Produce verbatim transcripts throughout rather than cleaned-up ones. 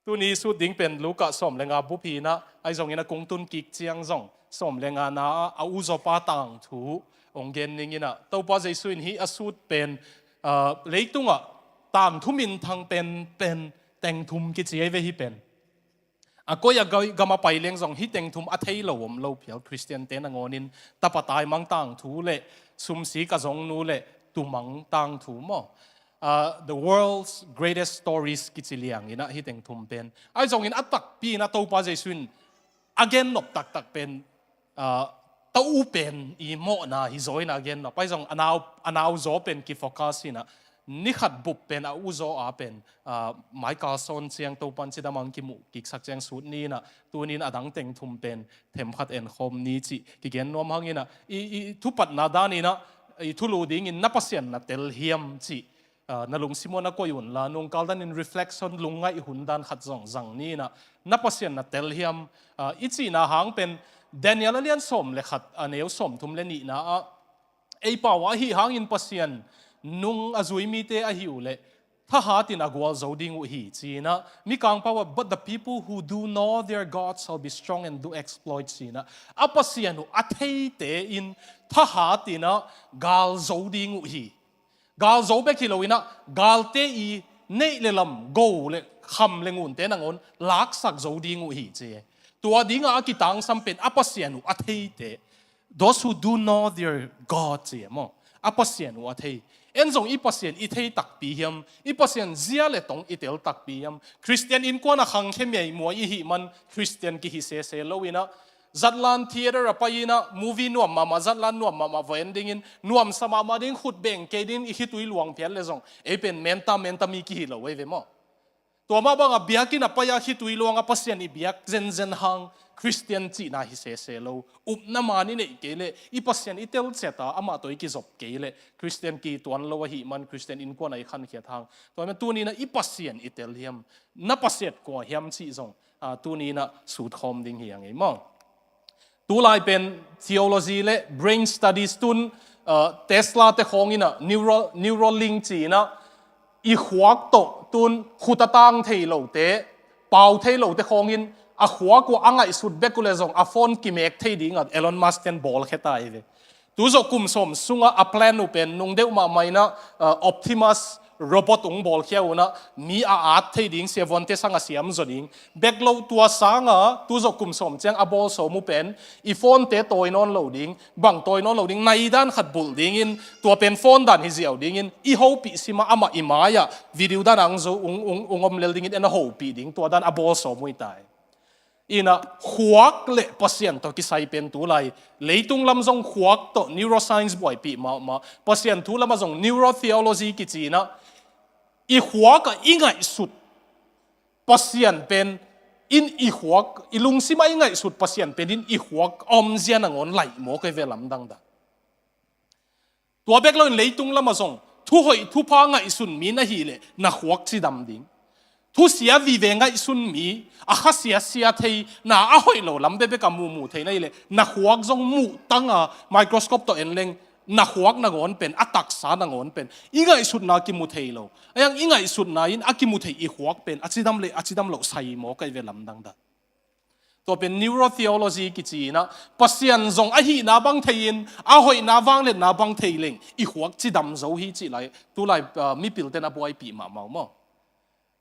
Tuni sut ding pen Luka sawm le nga bup hi-in ah, ahi zongin a kung tun kik ciang zong sawm le nga na ah a uzaw pa tangthu hong gen ning in ah, Topa Jesu in hih a sut pen, ah, leitungah tangthu minthang penpen teng thum kici ei ve hih pen. A koi a gam a pai leng zong hih teng thum a thei lo om lo phial Khristiante nangawnin tapa taimang tangthu le sumsi ka zongnu le tumang tangthu maw? Ah, the world's greatest stories kici liang in ah hih teng thum pen. Ahi zongin a takpi in ah Topa Jesu in a gennop taktak pen, ah, ta u pen i mawhna hi zaw in ah a gennop. Ahi zong a nau, a nau zaw pen kifocus in ah ni khat bup pen a uzaw a pen, ah, Michael Son ciang Topan cidam ang kimuh kiksak ciang sut ni in ah, tunin a dang teng thum pen themkhat enkhawm ni cih kigen nuam hang in ah, i, i thupatna dan in ah, i thulu dingin na Pasian na tel hiam cih, ah, na lungsim uah na koih un la, nungkal danin reflection lungngaih hun dan khat zong zang ni in ah, na Pasian na tel hiam, ah, i cihna hang pen Daniel a lian sawm le khat a neu sawm thum le nihna ah, ei pau ah ahi hangin Pasian nung a zui mite ahi uh leh thahat in a gualzo ding uh hi ci in ah, Mikang pau ah, "But the people who do know their God shall be strong and do exploits," ci in ah, a Pasian uh a theite in thahat in ah galzo ding uh hi. Galzo bek hi lo in ah, galte i neih le lam, go le kham le ngunte nangawn laksak zo ding uh hi ci. Tua dingah a kitangsam pen a Pasian uh a theite. Those who do know their God ci maw? A Pasian uh a thei. En zong i Pasian i thei takpi hiam? I Pasian zia le tong i tel takpi hiam? Khristian innkuan a khangkhia miaimuai i hih man Khristian kihi sese lo in ah, zatlan theater a pai in ah, movie nuam mahmah, zatlan nuam mahmah va en dingin, nuamsa mahmah ding, khut beng kei ding, i khitui luang phial le zong ei pen menta menta mi kihi lo ei ve maw? Tua mah bangah biakinn a pai a khitui luang a Pasian i biak zenzen hang Khristian cihna hi sese lo. Upna man i neih kei leh, i Pasian i telciat a amah tawh i kizop kei leh Khristian kituan lo ahih man Khristian innkuan a i khankhiat hang. Tua man tuni in ah i Pasian i tel hiam? Na Pasian kua hiam cih zong, ah, tuni in ah sutkhawm ding hi a ngei maw? Tulai pen theology le brain studies tun, ah, Tesla te khawng in ah neuro, Neuralink ci in ah i khuak tawh tun khut a tang thei lote, pau thei lote khawngin a khuak uh a ngaihsut bek uh le zong a phone kimek thei ding a Elon Musk ten bawlkhia ta hi ve. Tu zawh kum sawm sungah a plan uh pen nung deuh mahmah in ah, ah, Optimus robot hong bawlkhia un ah, mi a at thei ding, siavuante sang a siam zaw ding. Bek lo, tua sanga tu zawh kum sawm ciang a bawl sawm uh pen i phone te tawi nawn lo ding, bang tawi nawn lo ding, nai dan khat bulh dingin, tua pen phone dan hi ziau dingin, i hopih sim a amah i mai-ah video dan ang zo ung, ung, ung om lel dingin en a hopih ding, tua dan a bawl sawm uh hi ta hi. In ah khuak le Pasian tawh kisai pen tulai leitung lam zong khuak tawh neuroscience buaipih mahmah, Pasian thu lamah zong neurotheology kici in ah, i khuak ah i ngaihsut Pasian pen in i khuak, i lungsim ah i ngaihsut Pasian pen in i khuak a om zia nangawn laih mawk ei ve lamdang dan. Tua bek lo in leitung lamah zong thuhoih thupha ngaihsun mi na hih leh na khuak cidam ding. Thusia vive ngaihsun mi, a khasia sia thei, na a hoih lo lam bekbek a muhmuh thei na hih leh na khuak zong muh tang a, microscope tawh en leng na khuak nangawn pen, a taksa nangawn pen i ngaihsutna kimu thei lo. Ahi hang i ngaihsutna in a kimu thei i khuak pen a cidam le a cidam loh sai mawk ei ve lamdang dan. Tua pen neurotheology kici in ah, Pasian zong ahihna bang thei-in, a hoihna vangliatna bang thei leng i khuak cidam zo hi cih lai, tulai, ah, mipilte na buaipih mahmah uh maw?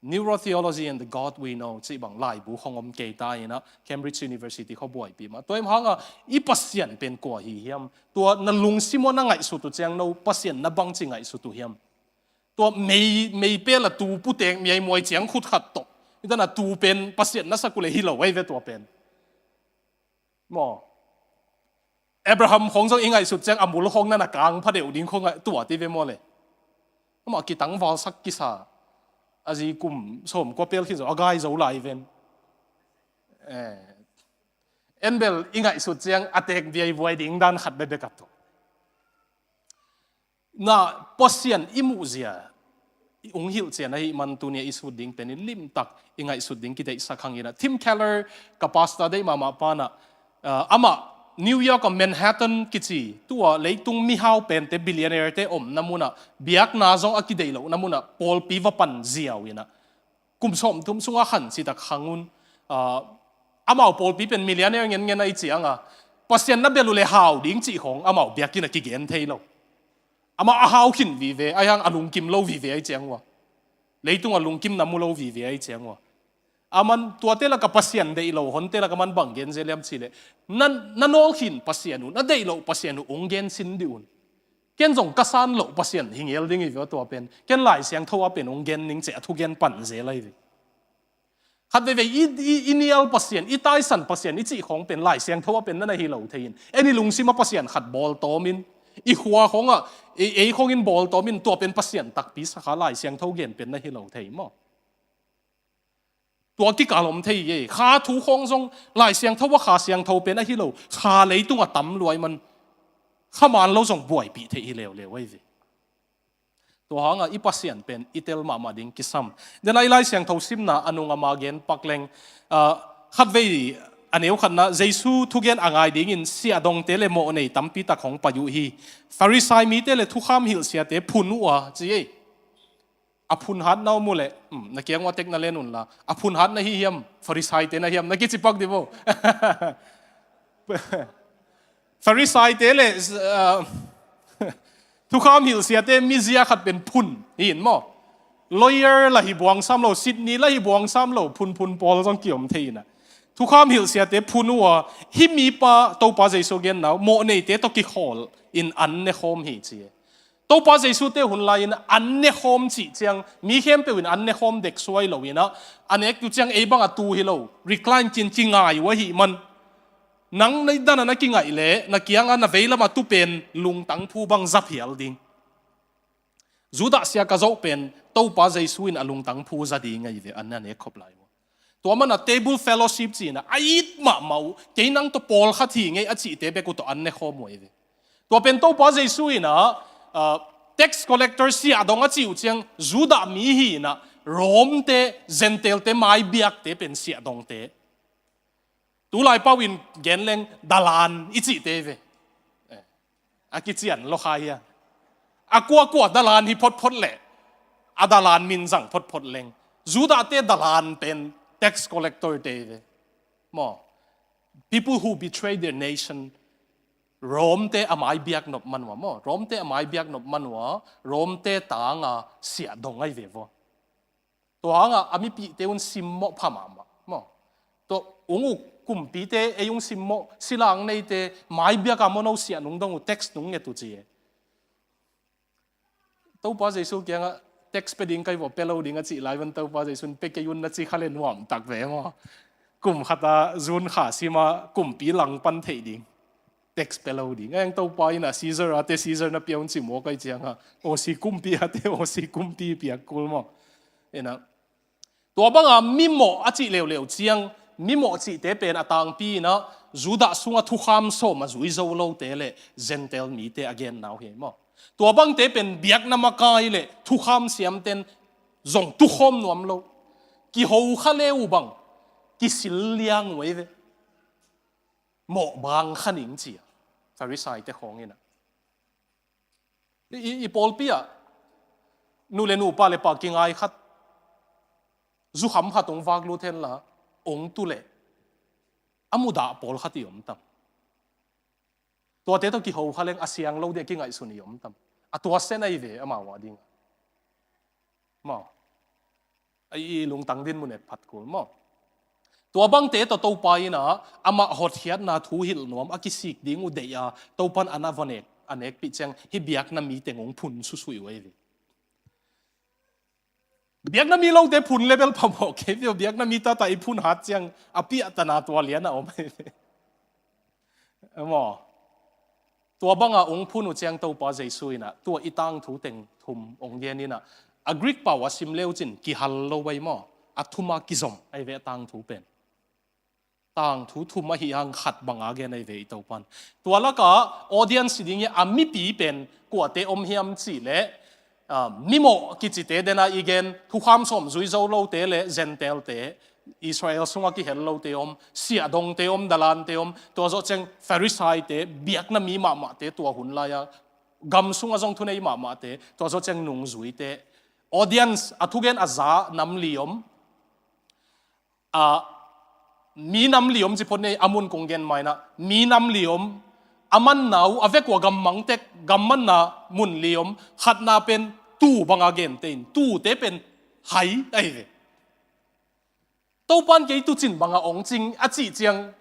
Neurotheology and the God We Know cih bang laibu khong om kei ta in ah, Cambridge University khong buaipih mah. Tua ahih hangah i Pasian pen kua hi hiam? Tua na lungsim uah na ngaihsut uh ciang no Pasian na bangci ngaihsut uh hiam? Tua mei, meipel a tu putek miaimuai ciang khut khat tawh, i dan a tu pen Pasian na sak uh leh hi lo ei ve tua pen. Maw? Abraham khong zong i ngaihsut ciang a mul khong na na kang pha deuh ding khong a tua ti ve maw le? Amah kitangvalsak kisa, a zi kum sawmkua pel khin zo, a gai zo lai ven. Eh, en bel i ngaihsut ciang a tek viaivuai ding dan khat bekbek a tu. Na Pasian i muhzia i hong hilhcian ahih man tuni a i sut ding pen in limtak i ngaihsut ding kideihsak hang in ah, Tim Keller ka pastor deih mahmah pa in ah, ah, amah New York a Manhattan kici, tua leitung mihau pente, billionaire te omna munah, biakna zong a kideih lohna munah pawlpi va pan ziau in ah, kum sawmthum sungah khan citak khang un, ah, amau pawlpi pen millionaire ngengen ahi cianga, Pasian na bel uh le hau ding cih khawng amau biakinn ah kigen thei lo. Amau a hau khin vive, ahi hang a lungkim lo vive ahi ciang uh a. Leitung a lungkimna mu lo vive ahi ciang uh a. Aman tuate laka Pasian deih lo honte laka man bang gen zel hiam cihleh, na, na nawl khin Pasian uh, na deih loh Pasian uh ong gen sin dih un. Ken zong ka san loh Pasian hi ngel ding hi ve aw tua pen. Ken Lai Siangtho a pen ong gen ning ci a thugen pan zel ahi ve. Khat veivei i, i, i nial Pasian, i taisan Pasian, i cih khawng pen Lai Siangtho a pen na na hi lo thei in. En i lungsima Pasian khat bawl tawmin, i khua khawngah, ei, ei khawngin bawl tawmin tua pen Pasian takpi sakha Lai Siangtho gen pen na hi lo thei maw? Tua kikal om thei ei. Kha thu khawng zong Lai Siangtho a Kha Siangtho pen ahi lo. Kha leitung a tam luai man. Kha man lo zong buaipih thei hi leuleu ahi ve. Tua hanga i Pasian pen i tel mahmah ding kisam. Dena i Lai Siangtho simna a nung ama gen pak leng, ah, khatvei a neu khatna Jesu thugen a ngai dingin siahdongte le mawhnei tampi tak hong pai uh hi. Farisai mite le thukham hilhsiate phun uh a ci ei. A phun hat na om uh leh, um, na kiang ua tek na len unla, a phun hat na hi hiam, Farisai te na hiam, na kici pak di bo. Farisai te le, uh, thukham hilhsiate mizia khat pen phun hi in maw? Lawyer la hi buangsam lo, Sydney la hi buangsam lo, phunphun pawl zong kiom thei ina. Thukham hilhsiate phun uh a, hih mipa Topa Jesu gen nau, mawhneite tawh kikhawl in an ne khawm hi ci. Topa Jesu te hun lai-in an ne khawm cih ciang, mi khempeuh in an ne khawm dek suai lo ina, a nek tu ciang ei bang a tu hi lo, recline cin ci ngai uh ahi man. Nang na dana na kingaih le, na kianga na veilam a tu pen lungtang phu bang za phial ding. Judah sia ka zoh pen, Topa Jesu in a lungtang phu za ding ahi ve, an a nek khop lai uh. Tua mana table fellowship cihna, a it mahmah uh, kei nang tawh pawlkhat hi ngei a cihte bek uh tawh an ne khawm uh ahi ve. Tua pen Topa Jesu ina, ah, tax collector siahdong a cih uh ciang, Judah mi hi ina, Rome te, Gentile te, mai biakte pen siahdongte. Tulai pau in gen leng dalan i cihte ve. Eh, a kician lo kha hia. A kuakua dalan hi photphot leh, a dalan min zang photphot leng. Judah te dalan pen tax collector te ve. Maw, people who betray their nation, Rome te a mai biak nop man uh a maw. Rome te a mai biak nop man uh a, Rome te tanga siahdong ahi ve vaw. Tua hanga a mipihte un simmawh pha mahmah maw. Tua ung uh kumpite ei ung simmawh, silang neite, mai biaka maw no siah nung dong uh tax nung nget uh ci e. Topa Jesu kiangah tax pe ding kai vaw pe lo ding a cih lai van Topa Jesu in pe kei un na ci kha le nuam tak ve maw. Kum khata zun kha sima kumpi langpan theih ding. Tax pe lo ding. Eng Topa ina Caesar a te Caesar na pia un ci maw kai cianga. Osi kumpi a te osi kumpi piak kul maw. Ina. Tua banga mimawh a cih leuleu ciang, mimawh cihte pen a tangpi ina Judah sunga thukham sawm a zui zo lote le Gentile mite a gen nau hi maw. Tua bangte pen biakna makai le thukham siamten zong tukhawm nuam lo. Kiho kha le uh bang, kisil liang uh ei ve. Mawh bang kha ning cia. Farisai te khawng ina. I, i, i pawlpi ah, nu le nu pa le pa kingai khat, zukham khat ong vak lut henla, ong tu le, a mudah pawl khat i om tam. Tuate tawh kiho kha leng a siang lo ding a kingaihsun i om tam. A tua sen ahi ve amau a ding. Maw. I lungtang din mun et phat kul maw. Tua bangte tawh Topa ina amah hotkhiatna thu hilh nuam a kisik ding uh deih a Topan an a va nek, a nekpih ciang hi biakna mi teng ong phun susuih uh ahi ve. Biakna mi lote phun level phamawh kei ve uh, biakna mi tata i phun hat ciang a piahtana tua lian a om ahi ve. Maw. Tua banga ong phun uh ciang Topa Jesu ina tua i tangthu teng thum ong gen ina, a Greek pau a sim leu cin kihal lo vai maw, a thuma kizom ahi ve tangthu pen. Tangthu thum ahi hang khat banga gen ahi ve i Topan. Tua laka audience ding i a mipi pen kuate om hiam cih leh, ah, mimawh kicite dena i gen, thukham sawm zui zo lote le Gentile te, Israel sunga kihel lote om, siahdongte om, dalante om, tua zawh ciang Farisai te, biakna mi mahmahte tua hun laia, gam sunga zong thunei mahmahte, tua zawh ciang nungzuite, audience, a thugen a za nam li om, A, mi nam li om ci phot ni ei, a mun kong gen mai-in ah, mi nam li om, a manna uh, a vek uh a gammang tek, gammanna mun li om, khatna pen tuu banga gente in, tuute pen hai ahi ve. Topa'n kei tuucin banga ong cing a cih ciang,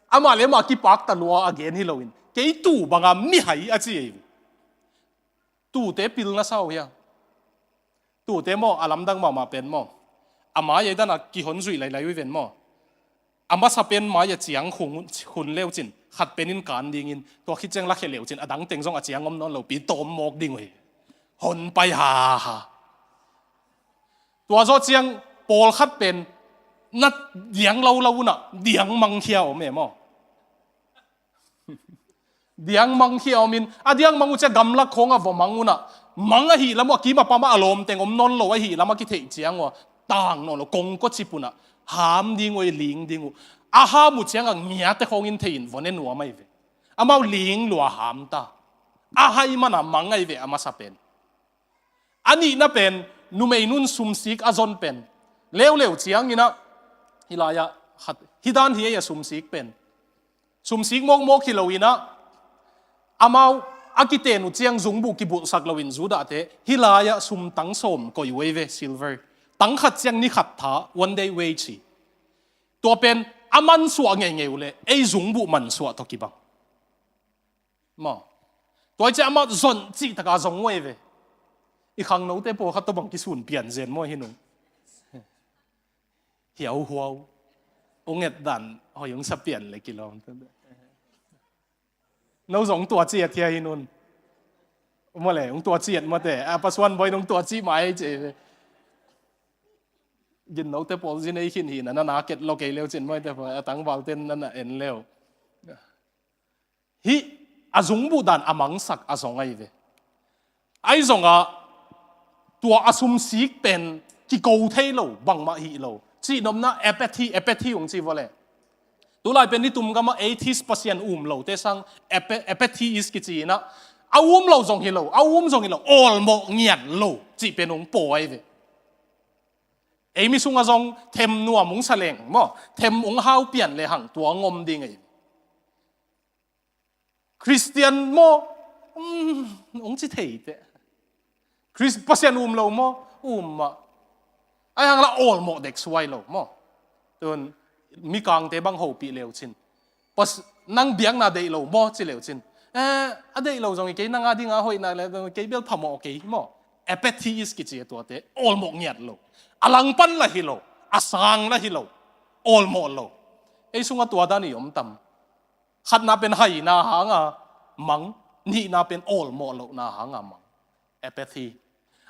amah le amah kipakta lua a gen hi loin, kei tuu banga mihai a ci ahi ve. Tuute pil na sa uh hia? Tuute maw, a lamdang mahmah pen maw, a mai-ah i dan a kihon zuih lailai uh hi ven maw. A masa pen mai-ah ciang hun, hun le uh cin, khat pen in kan dingin, tua khit ciang lakhia le uh cin, a dang teng zong a ciang om nawn lo pi tawm mawk ding uh hi. Hon pai ha ha. Tua zawh ciang pawlkhat pen na diang lo lo un ah, diang mangkhia om e maw. Diang mangkhia om in, a diang mang uh ciang gamlak khawng ah va mang un ah, mang ahih lam uh a kim a pam ah a lawm teng om nawn lo ahih lam a kitheih ciang uh a, tang nawn lo, kongkaw cip un ah, ham ding uh, ling ding uh. A ham uh ciang a ngiate khawng in thei in va ne nuam ahi ve. Amau ling lua ham ta. A hai man a mang ahi ve a masa pen. A nihna pen, numei nun sumsik a zon pen. Leuleu ciangin ah, hih lai-ah khat, hih dan hi ei a sumsik pen. Sumsik mawkmawk hi loin ah, amau a kiten uh ciang zungbuh kibulhsak loin Judahte, hih lai-ah sum tang sawm koih uh ei ve, silver. Tang khat ciang ni khat tha, one day wage hi. Tua pen a mansuah ngeingei uh leh, ei zungbuh mansuah tawh kibang. Maw. Tua hi ciang amah zon cih taka zong uh ei ve. I khangnote pawlkhat tawh bang kisun pian zen maw hi nung. Hiauhuau. Ong et dan hoih ong sa pian le kilawm. No zong tua ciat hia hi nun. Maw le, ong tua ciat mate. A pasuan bawi nong tua cih mai ci ei ve. Ginnote pawl zin ei khin hi na, na na ket lo kei leu cin maw te pawl, a tangvalte na na en leu. Hih a zungbuh dan a mangsak a zong ahi ve. Ahi zongah tua a sumsik pen kiko thei lo, bangmah hih lo. Cihnopna apathy, apathy ung ci vua le. Tulai pen nitum gamah atheist, Pasian um lote sang apa-, apatheist kici in ah, a um lo zong hi lo, a um zong hi lo, awlmawh ngiat lo cih pen ung pawi ahi ve. Ei mi sungah zong them nuam ung sa leng maw, them ung hau pian le hang tua ngom ding ahi. Khristian maw, um, ung ci thei teh. Khris-, Pasian um lo maw, um mah. Ahi hang lah awlmawh dek suai lo maw. Tun mikangte bang hopih leu cin. Pas-, nang biakna deih lo maw ci leu cin. Eh, a deih lo zong hi kei, nang a dinga hoihna le kei bel phamawh kei maw. Apatheist kici a tuate, awlmawh ngiat lo. A langpan lah hi lo, a sang lah hi lo, awlmawh lo. Ei sungah tua dan i om tam. Khatna pen haina hanga mang, nihna pen awlmawh lohna hanga mang. Apathy.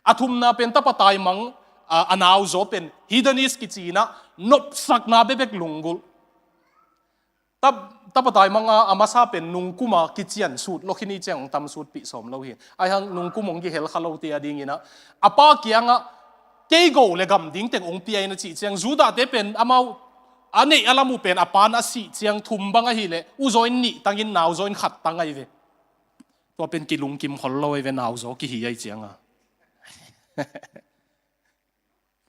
A thumna pen tapa taimang, a, a nauzaw pen hedonist kici in ah, nopsakna bekbek lunggulh. Tap-, tapa taimang a, a masa pen nungkuma kician sut lo khin hi ciang ong tam sutpih sawm lo hi. Ahi hang nungkum ong kihel kha lote a dingin ah, a pa kiangah kei go le gam ding teng ong pia in a cih ciang, Judahte pen amau a neih a lam uh pen a pa'n a sih ciang thum bang ahih leh, uzaw in nih tangin nauzaw in khat tang ahi ve. Tua pen kilungkim khol lo ahi ve, nauzaw kihi ahi cianga.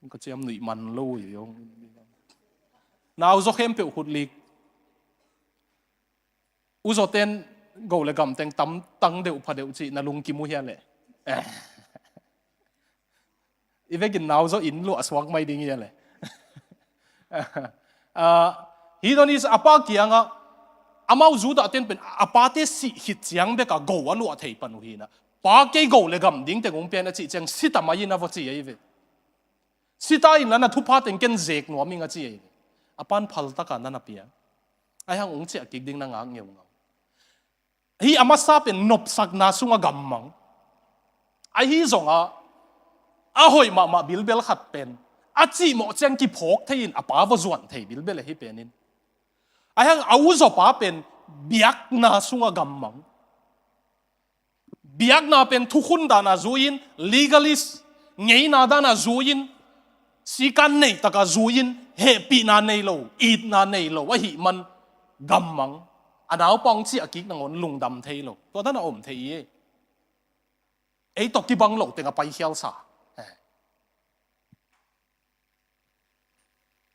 Ka ciam nuih man lo hi ong. Nauzaw khempeuh khut lik. Uzaw ten go le gam teng tam tang deuh pha deuh cih na lungkim uh hia leh. Eh. I vekin nauzaw in luah suak mai ding hia leh. Ah, hedonist a pa kiangah, amau Judah ten pen a pate sih khit ciang bek a go a luah thei pan uh hi na. Pa kei go le gam ding teng ong pia in a cih ciang si ta mai in a va ci ahi ve. Si ta in la na thupha teng ken zek nuam ing a ci ahi ve. A pa'n phal taka na na pia. Ahi hang ong ciah kik ding na ngak ngeungau. Hih a masa pen nopsakna sungah gammang. Ahi zongah a hoih mahmah bilbel khat pen a cihmawh ciang kiphawk thei in a pa va zuan thei bilbel ahi pen in. Ahi hang a uzaw pa pen biakna sungah gammang. Biakna pen thukhun dana zui in, legalist, ngeina dana zui in, sikan nei taka zui in, hehpihna nei lo, itna nei lo ahih man gammang. A naupa ong ciah kik nangawn lungdam thei lo. Tua dana om thei hi. Ei tawh kibang lo teng a paikhial sa.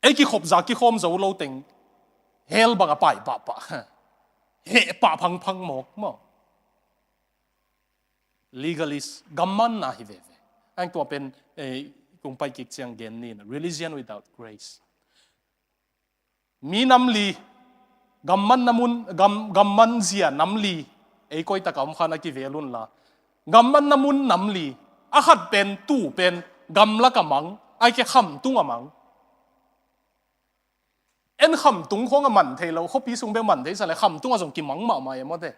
Eh. Ei kikhop za kikhawm zo lo teng hell bang a pai pahpah, heh pah phangphang mawk maw. Legalist gammanna hi veve. Ang tua pen, eh, kung pai kik ciang gen ni na, religion without grace. Mi nam li, gamman na mun, gam, gamman zia nam li, ei koitak a om khan a kivel un la. Gamman na mun nam li, a khat pen, tu pen, gamlak a mang, ai ke khamtung a mang. En khamtung khong a man thei lo, khuapi sung bek man thei sa le, khamtung a zong kimang mahmah e mawte.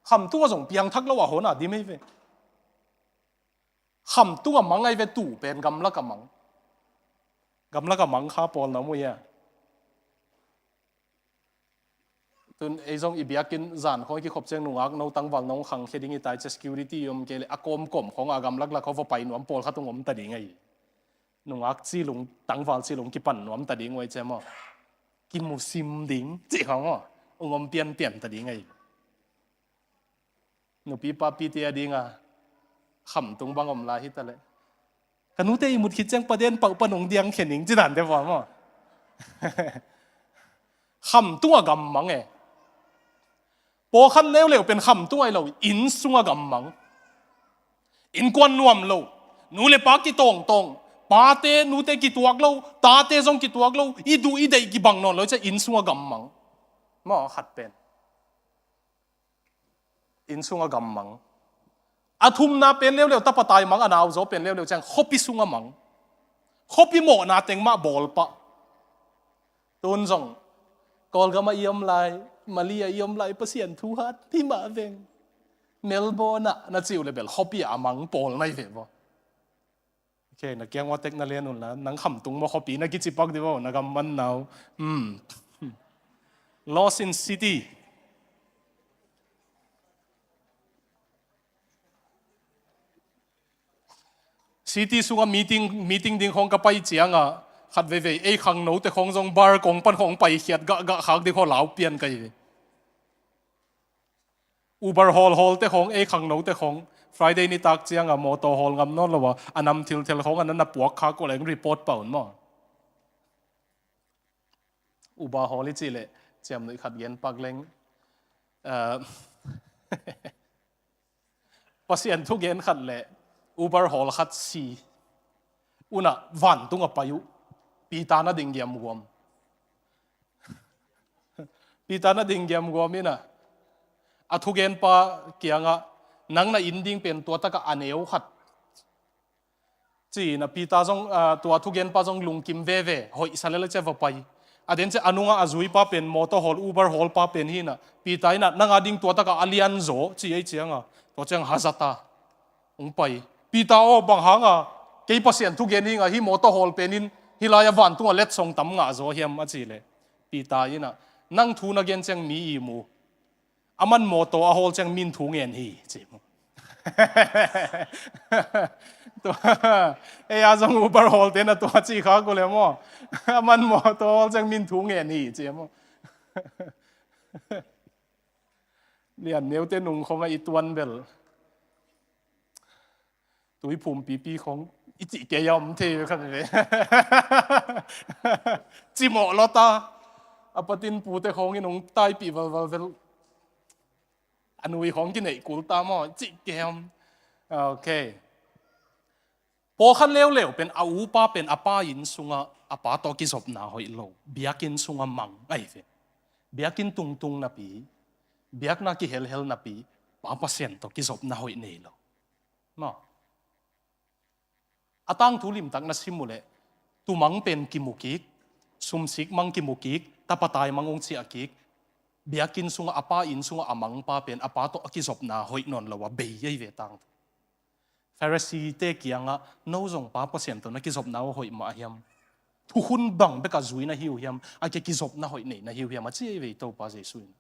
Khamtung a zong piangthak lo a hona dim ei ve. Khamtung a mang ai ve tu pen gamlak a mang. Gamlak a mang kha pawl na mu ia. Tun ei zong i biakinn zan khong i kikhop ciang nungak no tangval nong khang khe ding i tai cia security i om kei le a kawmkawm khong a gamlaklak khong va pai nuam pawl khat ung om ta ding ai. Nungak cilung tangval cilung kipan nuam ta ding uai cia maw. Kimusim ding cih khong maw. Ung om pianpian ta ding ai. Nupi papi te a dinga khamtung bang om lai hi ta le. Ka nute i mut khit ciang paden pauh panung diang khe ning ci dan te vua maw. Khamtung a gammang e. Pawlkhat leuleu pen khamtung ai lo, inn sunga gammang. Innkuan nuam lo, nu le pa kitawngtawng, pate nute kituak lo, tate zong kituak lo, i duh i deih kibang nawn lo cia inn sunga gammang. Maw khat pen. Inn sunga gammang. A thumna pen leuleu tapa taimang a nauzaw pen leuleu ciang khuapi sunga mang. Khuapi mawhna teng mah bawlpah. Tun zong Kawlgam a i om lai, Mali a i om lai, Pasian thu hat hi mah veng. Melbourne ah na ciu le bel khuapi a mang pawl nai ve bo. Okay, na kiang ua tek na lian un la, nang khamtung maw khuapi na kici pak di bo, na gamman nau. Hmm. Lost in city. City sunga meeting, meeting ding khong ka pai cianga khat veivei ei khangnote khong zong bar kong pan khong pai khiat gah gah khak ding khong lau pian ka hi. Uber hawl hawlte khong, ei khangnote khong, Friday nitak cianga mawtaw hawl ngam nawn lo a, a nam thilthel khong a na na puak kha ko leng report paun maw. Uber hawl i cih leh ciamnuih khat gen pak leng, eh, Pasian thu gen khat leh Uber hawl khat si. Unah vantung a pai uh. Peter na ding giam guam. Peter na ding giam guam inah a thugenpa kiangah nang na inn ding pen tua takah a neu khat. Ci inah Peter zong, ah, tua thugenpa zong lungkim veve, hoih sa lel a cia va pai. A den cia a nungah a zuipa pen mawtaw hawl Uber hawlpa pen hi inah Peter inah nang a ding tua takah a lianzaw ci ei cianga tua ciang hazata. Hong pai. Peter aw, bang hanga kei Pasian thugen hinga hih mawtaw hawl penin hih lai-a vantunga letsong tam ngah zaw hiam a cih leh Peter inah nang thu na gen ciang mi i mu. A man mawtaw a hawl ciang min thu ngen hi ci mu. Tua, ei a zong Uber hawlte na tua ci kha ku le maw. A man mawtaw a hawl ciang min thu ngen hi ci mu. Lian neute nung khong a i tuan bel tuiphum pipi khong i cih kei a om thei ve kha ve. Cimawh lawta a patin pute khong i nung taipih valval vel. A nui khong kineih kul ta maw cih kei a om. Okay. Pawlkhat leuleu pen a upa pen a pa inn sunga a pa tawh kizopna hoih lo. Biakinn sunga mang ahi ve. Biakinn tungtung napi, biakna kihelhel napi, Pa Pasian tawh kizopna hoih nei lo. Maw. A tangthu limtak na sim uh leh tumang pen kimu kik, sumsik mang kimu kik, tapatai mang hong ciah kik. Biakinn sungah a pa inn sungah a mangpa pen a pa tawh a kizopna hoih nawn lo a bei ei ve tangthu. Pharisee-te kiangah no zong Pa Pasian tawh na kizopna uh hoih mah hiam? Thukhun bang bek a zui na hi uh hiam? A ke kizopna hoih nei na hi uh hiam a ci ei ve Topa Jesuh in.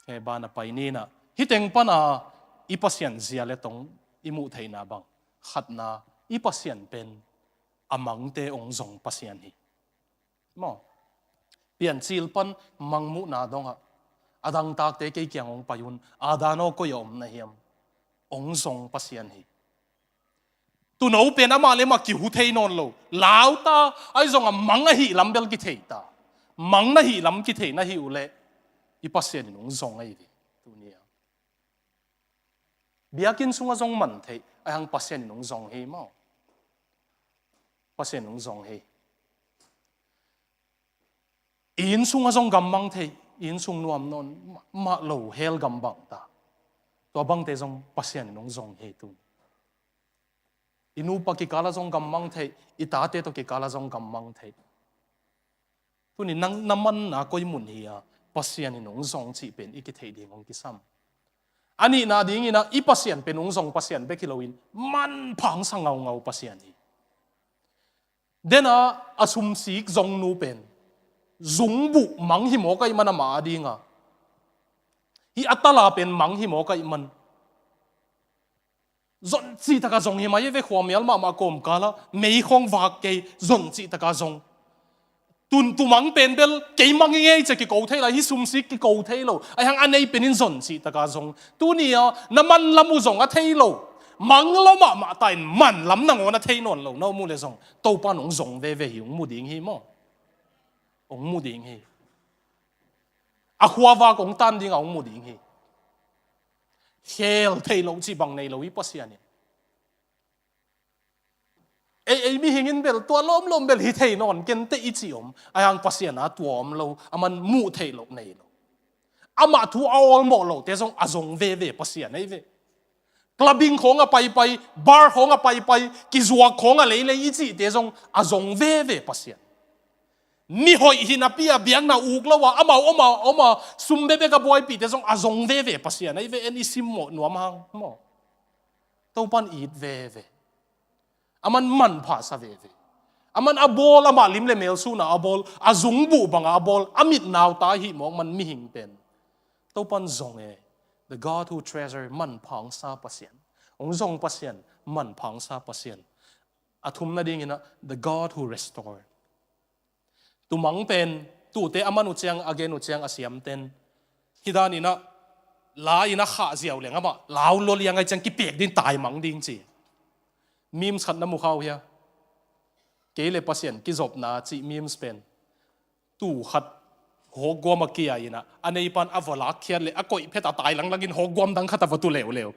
He bana pai ninah hih teng pana i Pasian zia le tong i muh theihna bang khatna i Pasian pen a mangte hong zong Pasian hi. Maw. Piancil pan mangmuhna dongah a dangtakte kei kiang hong pai un. A dan aw koi a om na hiam? Hong zong Pasian hi. Tuuno pen amah le amah kihu thei nawn lo. Lauta, ahi zongah mang ahih lam bel kithei ta. Mang na hih lam kithei na hih uh leh i Pasian in hong zong ahi ve. Tuni-a biakinn sungah zong man theih, ahi hang Pasian in hong zong hi maw. Pasian in hong zong hi. I inn sungah zong gammang theih, i inn sung nuam nawn mah lo, hell gam bang ta. Tua bangte zong Pasian in hong zong hi tu. I nupa kikalah zong gammang theih, i tate tawh kikalah zong gammang theih. Tuni nang na manna koi mun hi-a Pasian in hong zong cih pen i kitheih ding hong kisam. A nihna dinginah i Pasian pen hong zong Pasian bek hi loin manpha hong sa ngaungau Pasian hi. Dena a sumsik zongnu pen zungbuh mang hi mawk ahih man amah a dinga, hih a tala pen mang hi mawk ahih man zon cih taka zong hi mai ve. Khuamial mahmah kawmkalah mei khawng vak kei, zon cih taka zong. Tun tumang pen bel kei mang hi ngei ci-a kiko thei lai, hih sumsik kiko thei lo. Ahi hang a nei pen in zon cih taka zong. Tuni-a na man lam uh zong a thei lo, mang lo mahmah ta in man lam nangawn a thei nawn lo na om uh le zong Topa in hong zong veve hi, hong mu ding hi maw. Hong mu ding hi. A khuavak hong tan dingah hong mu ding hi. Khel thei lo cih bang nei lo i Pasian in. Ei, ei mihing in bel tua lawmlawm bel hi thei nawn kenteh i cih om. Ahi hang Pasian a tua om lo, a man muh theih loh nei lo. Amah thu a awlmawh lote zong a zong veve Pasian ahi ve. Clubbing khawng a paipai, bar khawng a paipai, kizuak khawng a leilei i cihte zong a zong veve Pasian. Mihoih hi napi-a biakna uk lo a, amau, amau, amau, sum bekbek a buaipihte zong a zong veve Pasian ahi ve, en i simmawh nuam hang maw. Topa in it veve. A man manpha sa veve. A man a bawl, amah lim le mel suna a bawl, a zungbuh banga a bawl, a mit nauta ahih mawk man mihing pen Topa in zong e. The God who treasure, manpha hong sa Pasian. Hong zong Pasian, manpha hong sa Pasian. A thumna dinginah, the God who restore. Tumang pen tuute a man uh ciang, a gen uh ciang a siamten, hih daninah la-in a khah ziau leng amah lau lua liang ahih ciang kipek ding, taimang ding ci. Memes khat na mu kha uh hia? Kei le Pasian kizopna cih memes pen. Tuu khat hawkguam a kia inah a neipan a va lakkhiat le a koih phet a tai langlangin hawkguam dang khat a va tu leuleu.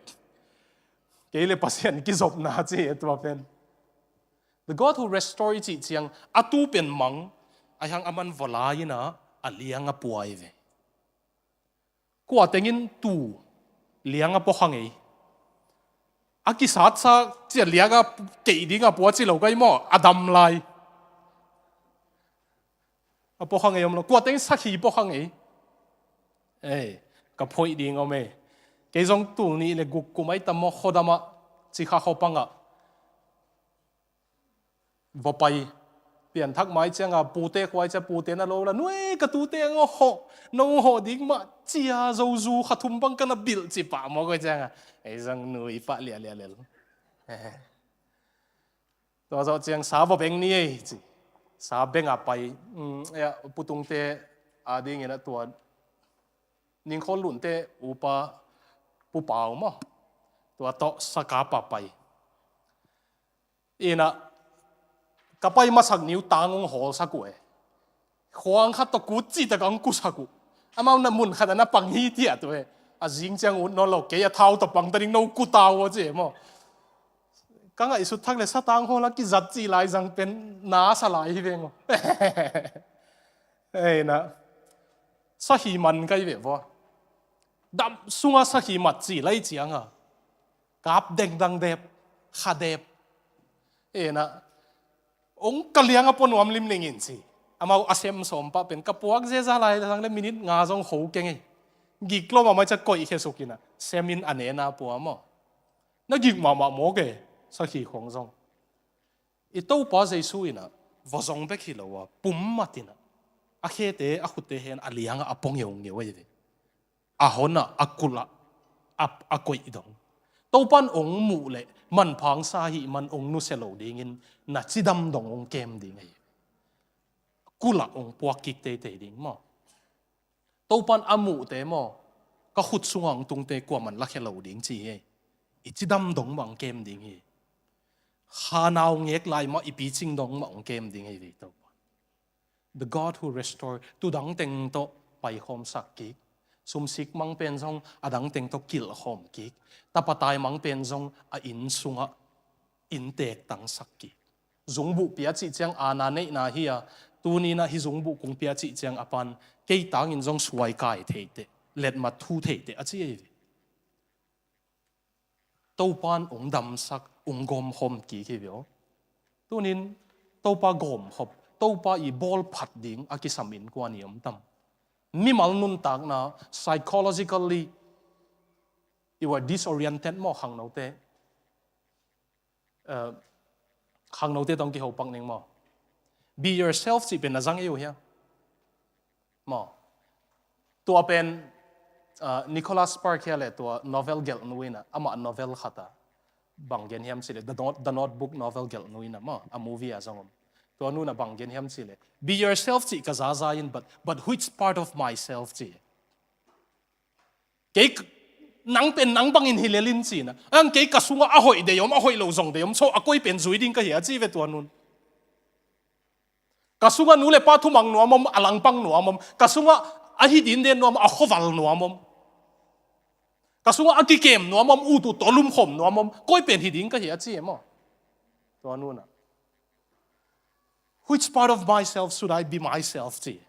Kei le Pasian kizopna ci e tua pen. The God who restore i cih ciang a tuu pen mang, ahi hang a man va la inah a liang a pua ahi ve. Kua tengin tuu liang a pua kha ngei. A kisatsa ci a liang a keih ding a pua ci lo ka hi maw, a dam lai. A pua kha ngei om lo. Kua tengin sakhi pua kha ngei. Ei, ka phoih ding om ei. Kei zong tul nih le guk kum ai tam maw, khuadamah, Cikha khuapangah va pai. Pianthak mai cianga pute khuai cia pute na lo la, nui ka tute ngawh hawh, no hawh ding mah cia zozu kha thum bang ka na bilh ci pah maw koi cianga. Ei zong nui pah liahliah lel. Tua zawh ciang sa va beng ni ei ci. Sa beng a pai. Pu Tungte a dingin a tua Ningkhawl Lunte upa Pu Pau maw, tua tawh sakap a pai. Inah ka pai masak niu tang hong hawlsak uh e. Khuang khat tawh kut cihtak a hong kusak uh. Amau na mun khat a na pang hi tiah tu e. A zing ciang ut nawn lo, kei a thau tawh pang ta ding, no kut au a ci e maw. Ka ngaihsut thak le satang hawla kizat cih lai zang pen na sa lai hi veng aw. Ei na, sahi man kai ve vua. Dam sunga sahi mat cih lai cianga kap dengdang dep, kha dep. Ei na, ong ka lianga pua nuam limling in ci. Amau a sem sawm pah pen ka puak zeza lai zang le minit nga zong ho keng ei. Gik lo mahmah cia koih khesuk ina sem in a nena pua maw. Na gik mahmah mawk e, sakhi khawng zong. I Topa Jesu inah vawzawng bek hi lo a, pum mat inah a khete, a khutte hen a liangah a pua ngeungeu ahi ve. A honah, a kulhah, a, a koih dong. Topan ong muh leh manpha ong sa ahih man ong nusia lo dingin na cidam dong ong kem ding ahi ve. Kulhah ong puak kik teitei ding maw. Topan a muhte maw, ka khut sungah ong tungte kuaman lakhia lo ding ci hi. I cidam dong mah ong kem ding hi. Khanau ngek lai mah i picing dong mah hong kem ding hi ve Topa. The God who restore, tu dang teng tawh paikhawmsak kik. Sumsik mang pen zong a dang teng tawh kilhkhawm kik. Tapatai mang pen zong a inn sungah inntek tangsak kik. Zungbuh pia cih ciang aana neihna hi a, tuni-in ah hih zungbuh kong pia cih ciang a pan kei tangin zong suai kai theiteh, letmat thu theiteh a ci hi ve. Topa in hong damsak, hong gawmkhawm kik hi ve aw. Tunin Topa gawmkhop, Topa i bawl phat ding a kisam innkuan i om tam? Mimal nuntakna, psychologically, you are disoriented maw, khangnote. Eh, khangnote tawh kiho pak ning maw? Be yourself cih pen na zang ei uh hia? Maw? Tua pen, ah, Nicholas Sparks hi a leh tua novel gelhnu in ah, amah novel khat ah bang gen hiam cih leh, The Not-, The Notebook novel gelhnu in ah maw, a movie ah zong om. Tua nu in ah bang gen hiam cih leh, "Be yourself cih ka zaza in, but, but which part of myself?" ci. "Kei k-, nang pen nang bangin hi lel in," ci-in ah. "Ang kei ka sungah a hoih dei om, a hoih lo zong dei om, so a koi pen zui ding ka hi a," ci ve tua nun. "Ka sungah nu le pa thumang nuam om, a langpang nuam om. Ka sungah a hi dinde nuam, a khoval nuam om. Ka sungah a kikem nuam om, ut uh tawh lumkhawm nuam om. Koi pen hi ding ka hi a," ci e maw. Tua nun ah, "Which part of myself should I be myself?" ci.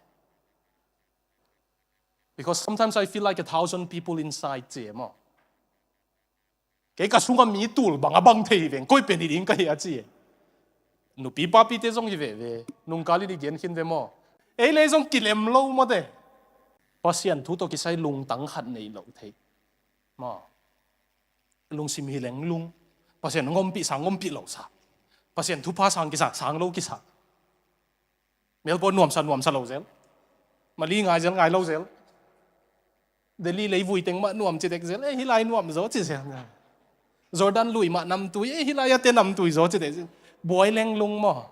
"Because sometimes I feel like a thousand people inside," ci e maw. "Kei ka sungah mi tul bang a bang thei hi veng, koi pen hi ding ka hi a," ci e. Nupi papite zong hi veve, nungkal in i gen khin ve maw. Ei le zong kilem lo mawte. Pasian thu tawh kisai lungtang khat nei lo thei. Maw. Lungsim hi lenglung. Pasian hong ompih sang ompih lo sa. Pasian thupha sang kisa sang lo kisa. Melbourne nuamsa nuamsa lo zel. Mali ngai zel ngai lo zel. Delhi leivui teng mah nuam ci dek zel. Eh, hih lai nuam zaw ci zel. Jordan lui mah namtui. Eh, hih lai a te namtui zaw ci dek zel. Buai lenglung maw.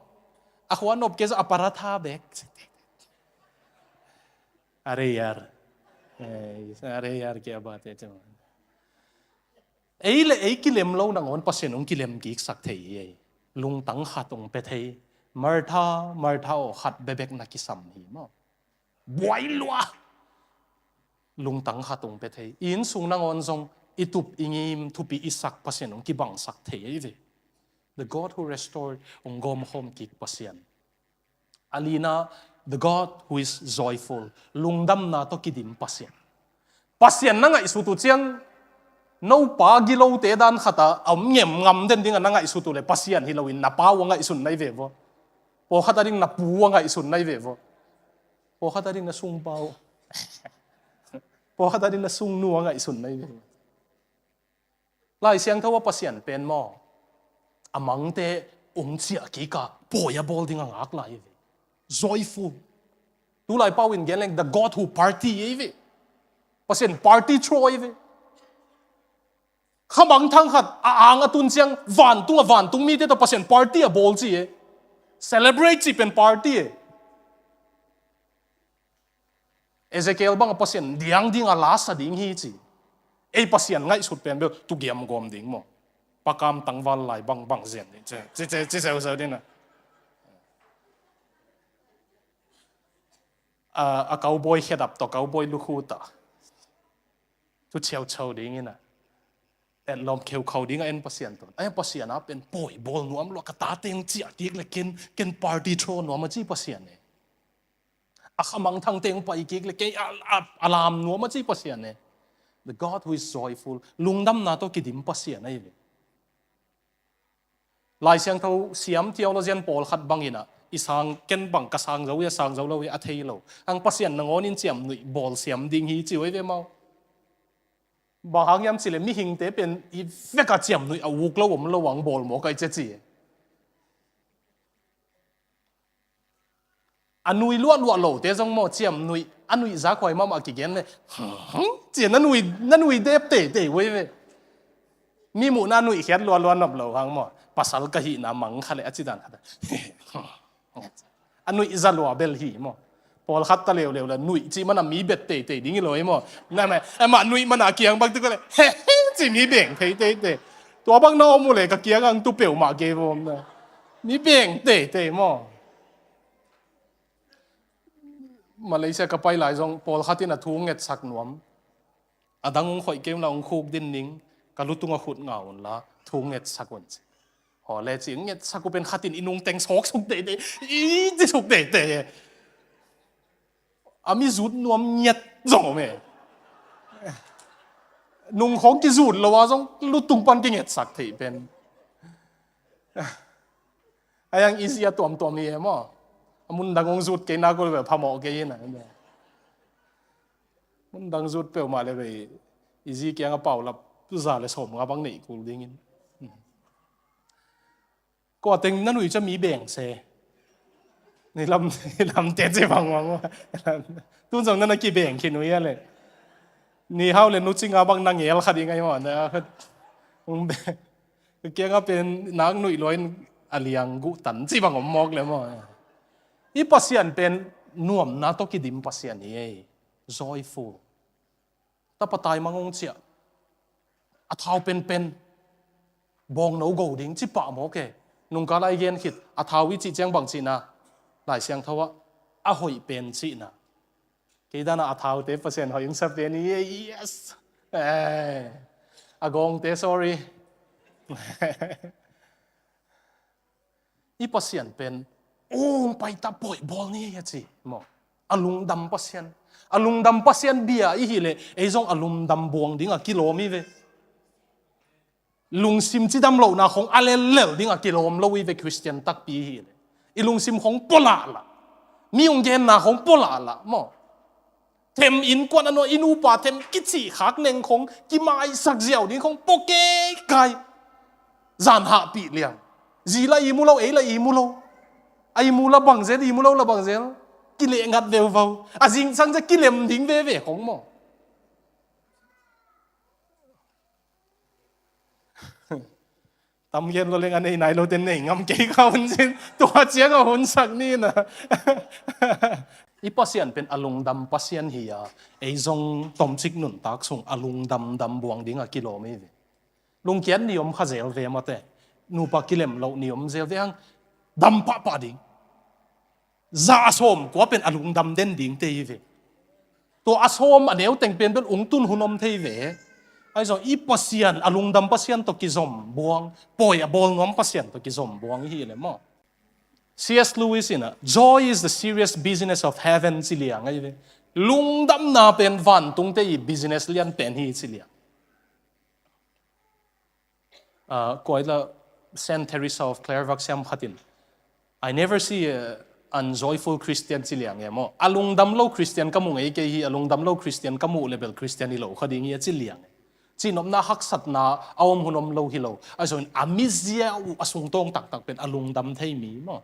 A khua nop kei zaw a paratha bek. Are yar. Eh, are yar kei a ba te cuma. Ei le ei kilem lo nangawn Pasian hong kilem kiksak thei hi ei. Lungtang khat hong pia thei. Martha, Martha aw, khat bebek na kisam hi maw. Buai lua. Lungtang khat hong pia thei. Inn sung nangawn zong i tup i ngim, thupi i sak Pasian hong kibangsak thei hi ve. The God who restored, hong gawmkhawm kik Pasian. A lina, the God who is joyful. Lungdamna tawh kidim Pasian. Pasian na ngaihsut uh ciang, nopa gilote dan khat a om ngem ngam den ding a na ngaihsut uh le Pasian hi loin na pa uh a ngaihsun na hi ve vua. Pawlkhat a ding na pu uh a ngaihsun na hi ve vua. Pawlkhat a ding na sungpa uh. Pawlkhat a ding na sungnu uh a ngaihsun na hi ve vua. Lai Siangtho a Pasian pen maw, a mangte hong ciah kik a pawi a bawl ding a ngak lai hi ve. Joyful. Tulai pau in gen leng, the God who party hi ve. Pasian party throw hi ve. Khamangthang khat a ang a tun ciang vantung a vantung mite tawh Pasian party a bawl ci e. Celebrate ci pen party e. Ezekiel bang a Pasian diang ding a la sa ding hi ci. Ei Pasian ngaihsut pen bel tu giam gawm ding maw. Pakam tangval lai bang bang zian ding. Ci, ci, ci, ci seu seu ding a. A, a cowboy khedap tawh cowboy lukhut a. Tu cheu cheu ding in a. Etlawm kheukhau ding a en Pasian tawh. Ai Pasian a pen pawi bawl nuam lua ka tate hong ciah kik le ken, ken party throw nuam a ci Pasian e. A khamangthangte hong pai kik le kei a, a, a lam nuam a ci Pasian e. The God who is joyful. Lungdamna tawh kidim Pasian ahi ve. Lai Siangtho siam theologian pawlkhat bangin a, i sang ken bang ka sang zo hi a, sang zo lo hi a, a thei lo. Ang Pasian nangawn in ciamnuih bawl siam ding hi ci uh ahi ve mau. Bang hang hiam ci le mihingte pen i vek a ciamnuih a uk lo om lo ang bawl mawk ahi cia ci. A nui luahluah lote zong maw ciamnuih, a nuih zakhuai mahmah kigen le, ci a na nui, na nui dep teitei uh ahi ve. Mi muhna a nuih khiat lualua nop lo hang maw. Pasal ka hihna mang kha le a ci dan khat. A nuih za lua bel hi maw. Pawlkhat ta leuleu le nuih cih mana mi bet teitei ding hi lo hi maw. Namah, amah nuih mana kiang bak tuk le, he he, ci mi beng thei teitei. Tua bang na om uh leh ka kiang ang tu peuhmah kei vawm na. Mi beng teitei maw. Malaysia ka pai lai zong pawlkhat in a thu ngetsak nuam. A dang hong khoih kei un la, hong khuk din ning, ka lutung a khut nga un la thu ngetsak un ci. Haw le ci, ngetsak uh pen khat in i nungteng sawk suk teitei, i ci suk teitei. A mi zut nuam nget zong om e. Nung khawng kizut lo a zong lutung pan kingetsak theih pen. A yang i zi a tuamtuam hi e maw. A mun dang hong zut kei nak uh le phamawh kei hi na. Mun dang zut peuhmah le vei i zi kiang a paulap za le sawm nga bang neih kul dingin. Kua teng na nuih cia mi beng se. Ni lam, ni lam te ci bang bang. Tun zong na na kibeng khin uh ia le. Ni hau le nu ci nga bang na ngel kha ding ai maw. Na khat. Hong be. Kiang a pen nak nuih luain a liang guh tan ci bang om mawk le maw. I Pasian pen nuamna tawh kidim Pasian hi ei. Joyful. Tapa taimang hong ciah. A thau penpen. Bawngno go ding ci pah mawk e. Nungkal a i gen khit. A thau i cih ciang bang cihna. Lai Siangtho ah. A hoih pen cihna. Kei dan a a thaute Pasian hoih hong sa pen hi e. Yes. Eh. A gawngte sorry. I Pasian pen, "Ong pai ta, pawi bawl ni," a ci maw. A lungdam Pasian. A lungdam Pasian bia i hih leh, ei zong a lungdam buang ding a kilawm hi ve. Lungsim cidam lohna khong a lellel ding a kilawm lo hi ve, Khristian takpi i hih leh. I lungsim khong pua lahlah. Mi hong genna khong pua lahlah maw. Them innkuan a nuai, i nupa them kicih khak neng khong, kimaisak ziau ding khong pua keikai. Zan hahpih liang. Zi la i mu lo, ei la i mu lo. A i mu la bang zel, i mu lo la bang zel. Kileh ngat veuvau. A zingsang zia kilem ding veve khong maw. Tam gen lo leng a nei nai lote nei ngam kei kha hun sin. Tua ciang a hun sak ni na. I Pasian pen a lungdam Pasian hi a, ei zong tomcik nuntak sung a lungdam dam buang ding a kilawm hi ve. Lungkiat ni om kha zel ve mate. Nupa kilem lo ni om zel ve hang dam pahpah ding. Za a sawm kua pen a lungdam den ding te hi ve. Tua a sawm a neu teng pen bel ung tun hun om thei ve. Ahi zong i Pasian, a lungdam Pasian tawh kizom buang, pawi a bawl nuam Pasian tawh kizom buang i hi le maw. C S Lewis in a, "Joy is the serious business of heaven," ci liang ahi ve. Lungdamna pen vantungte i business lian pen hi ci liang. Ah, kua i la Saint Teresa of Clairvaux siam khat in, "I never see a unjoyful Christian," ci liang e maw. A lungdam lo Christian ka mu ngei kei hi, a lungdam lo Christian ka muh le bel Christian hi lo kha ding hi a ci liang e. Cihnopna haksatna a om hun om lo hi lo. A zong a mizia uh a sungtawng taktak pen a lungdam thei mi maw.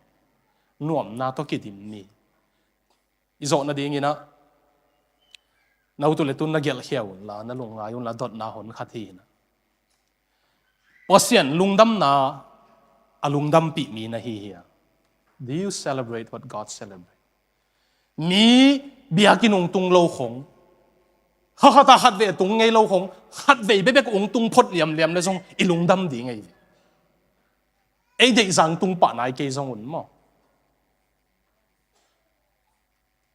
Nuamna tawh kidim mi. I zawh nadingin ah, na utu le tun na gelhkhia un la, na lungngai un la, dotna hon khat hi in ah. Pasian lungdamna a lungdampih mi na hi hi a. Do you celebrate what God celebrate? Mi biakinn ung tung lo khong, kha khat a khat ve tung ngei lo khong, khat vei bebek ung tung phot liamliam le zong i lungdam ding ngei ve. Ei deih zang tung pah nai kei zong un maw.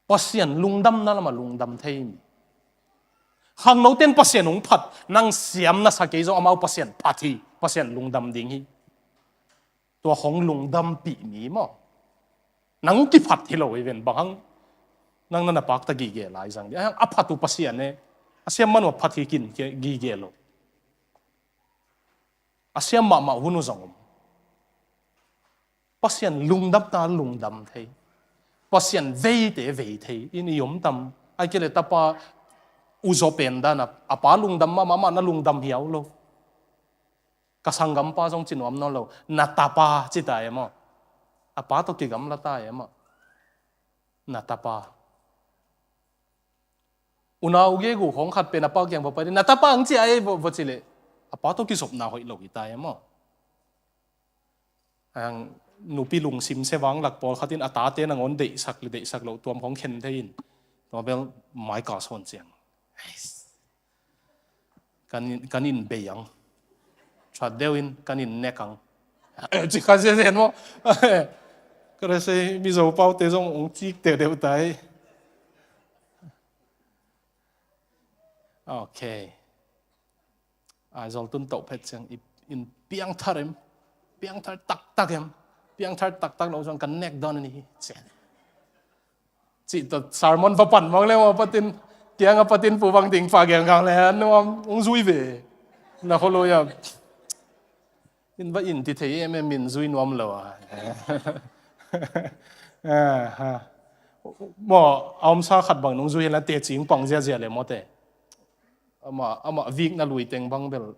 Pasian lungdamna lamah lungdam thei mi. Khangnote'n Pasian hong phat, nang siam na sa kei zong amau Pasian phat hi, Pasian lungdam ding hi. Tua hong lungdampih mi maw. Nang kiphat hi lo hi ven bang hang. Nang na na pakta gige lai zang dih. A phat uh Pasian e. A siam man uh a phat hi kin gige lo. A siam mahmah hun uh zong om. Pasian lungdamna lungdam thei. Pasian veite vei thei. In i om tam. Ai kei le tapa uzaw pen dan a, a pa lungdam mahmah, amah na lungdam hiau lo. Ka sanggampa zong ci nuam nawn lo. Na tapa ci ta e maw. A pa tawh kigamla ta e maw. Na tapa. Unau gegu khong khat pen a pa kiang va pai dih, na tapa ang ci a ei, va ci leh a pa tawh kizopna hoih lo hi ta e maw. Ang nupi lungsim se vang lak pawlkhat in a tate nangawn deihsak le deihsak loh tuam khong khen thei in. Tua bel mai ka sawn ciang. Kan in, kan in bei ang. Ṭhat deuhin kan in nek ang. Ci kha zenzen maw? Ka rese Mizo paute zong ong cik teudeu tai. Ok. Aizawl tun toh phet ciang in piangthar em? Piangthar taktak em? Piangthar taktak lo zong kan nek dawn a ni hi. Cih tawh sermon va pan mang le maw, patin kiang a patin pu bang ding pa geng gang le nuam ong zui ve. Na kholoi a in va in ti thei em em, min zui nuam lo a. Maw, a omsa khat bang nong zui hen la teci ong pang ziazia le mawte. Amah, amah vik na lui teng bang bel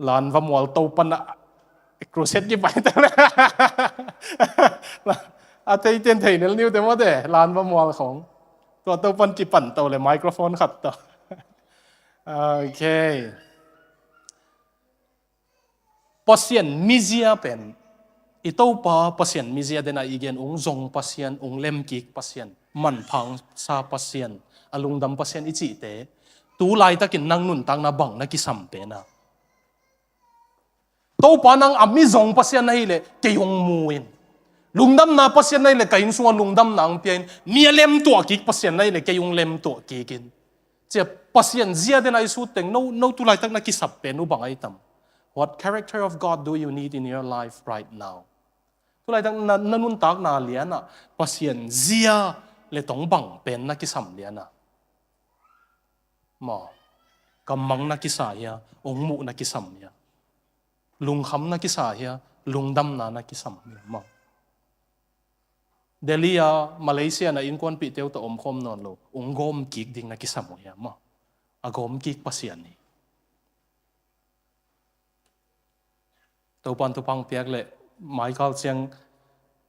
lan va mual to pan a crusade kipai ta le a thei ten thei nel niu te mawte, lan va mual khong. Tua to pan kipan to le microphone khat to. Ok. Pasian mizia pen i Topa Pasian mizia dena i gen ung zong Pasian, ung lemkik Pasian, manphangsa Pasian, a lungdam Pasian i cihte tu laitakin nang nuntakna bang na kisam pen a? Topa nang a mizong Pasian na hileh kei ung mu in. Lungdamna Pasian na hileh ka inn sungah lungdamna ung pia in. Mi a lemtuah kik Pasian na hileh kei ung lemtuah kik in. Cia Pasian zia dena i sut teng no, no tu laitak na kisap pen uh bang ai tam? What character of God do you need in your life right now? Tu laitak na, na nuntakna lianah Pasian zia le tong bang pen na kisam lianah? Maw, gammang na kisa hia, ong muh na kisam hia? Lungkham na kisa hia, lungdamna na kisam hia? Maw, Delhi a Malaysia na innkuanpihte uh tawh omkhawm nawn lo, ong gawm kik ding na kisam uh hia? Maw, a gawm kik Pasian hi. Topan thupha piak leh maikal ciang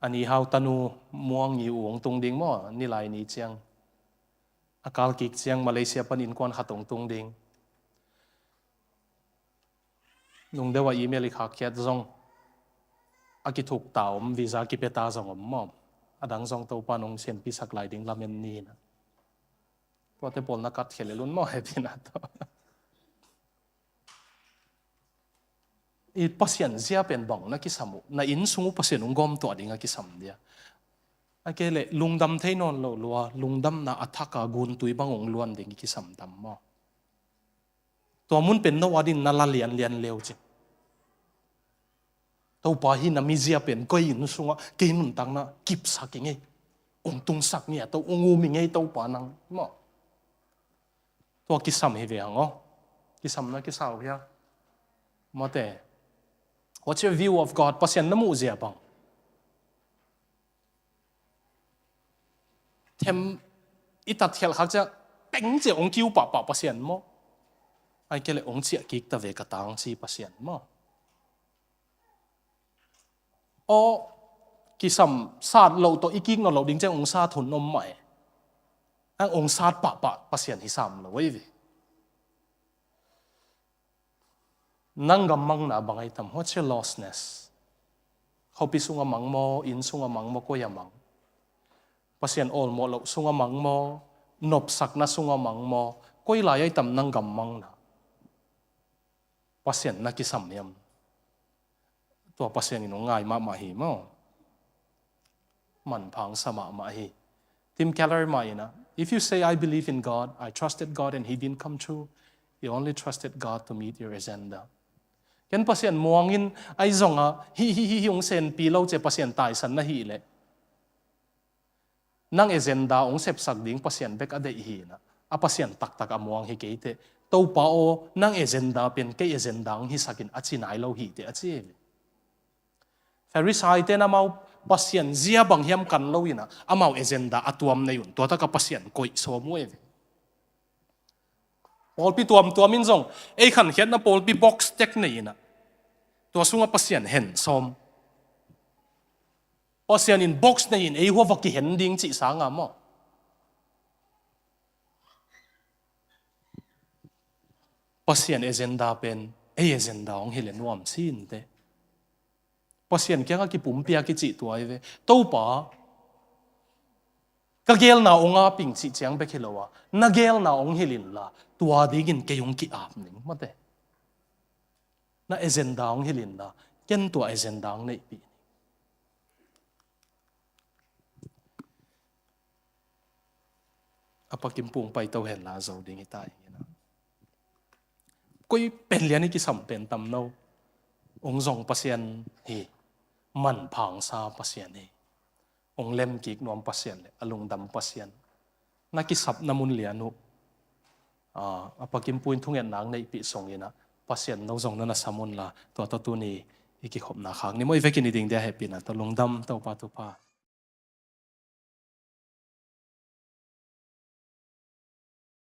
a ni hau tanu muang ni uh ong tung ding maw, ni lai ni ciang. A kal kik ciang Malaysia pan innkuan khat ong tung ding. Nungdeuh a email i khak khiat zong a kithuk ta om, visa kipe ta zong om maw. A dang zong Topan ong sianpi sak lai ding lamen ni na. Tuate pawl na kat khel el un maw, happy na tawh. I Pasian zia pen bang na kisam uh? Na inn sung uh Pasian ung gawm tuah ding a kisam dia? A ke le lungdam thei nawn lo lua, lungdamna a thak a guntui bang ung luan ding i kisam tam maw? Tua mun pen no adin na la lianlian leu cin. Topa hi na mizia pen koi inn sungah kei nuntakna kipsak i ngei, ung tungsak ngia to, ung um i ngei Topa nang maw? Tua kisam hi ve hang aw. Kisam na kisa uh hia? Mawte. What's your view of God? Pasian na muh zia bang? Them i tat khial khak ciah peng ciah ong kiu pahpah Pasian maw? Ai ke le ong ciah kik ta ve ka tang si Pasian maw? Aw, kisam sat loh tawh i kik nawn loh ding ciang ong sat hun om mah e. Ang ong sat pahpah Pasian hi sam lo ei ve. Nang gammangna bang ai tam? What's your lostness? Khopi sungah mang maw, inn sungah mang maw, koi a mang? Pasian awlmawh loh sungah mang maw, nopsakna sungah mang maw, koi lai ai tam nang gammangna? Pasian na kisam hiam? Tua Pasian in hong ngai mahmah hi maw. Manphangsa mahmah hi. Tim Keller mah in a, if you say, "I believe in God, I trusted God and he didn't come through," you only trusted God to meet your agenda. Ken Pasian muangin ai zonga hi hi hi hi hong senpi lo cia Pasian taisan na hi leh nang agenda hong sepsak ding Pasian bek a deih hi na, a Pasian taktak a muang hi kei teh. Topa aw, nang agenda pen kei agenda hong hisakin a ci nai lo hi teh a ci hi. Farisai ten amau Pasian zia bang hiam kan lo ina, amau agenda a tuam nei un, tua taka Pasian koih sawm uh ei ve. Pawlpi tuamtuam in zong ei khankhiatna pawlpi box tek nei ina, tua sungah Pasian hen sawm. Pasian in box nei in ei hua va kihen ding cih sanga maw? Pasian agenda pen ei agenda hong hi le nuam si inteh. Pasian kiangah kipumpiak i cih tua hi ve. Topa, ka geelna hong ap ing cih ciang bek hi lo a, na geelna hong hilh inla, tua dingin kei hong ki-ap ning mawte. Na agenda hong hilh inla, ken tua agenda hong neihpih ni. A Pa Kim Pung paito henla zo ding hi ta ing ina. Koi pen lian i kisam pen tam no. Hong zong Pasian hi. Manpha hong sa Pasian hi. Hong lemkik nuam Pasian le a lungdam Pasian. Na kisapna mun lian uh. A, a Pa Kim Pung in thungetna hong neihpih sung ina Pasian no zong na na sam unla, tua tawh tuni i kikhopna khak ni maw. I vekin i ding dia hehpihna tawh lungdam. Topa thupha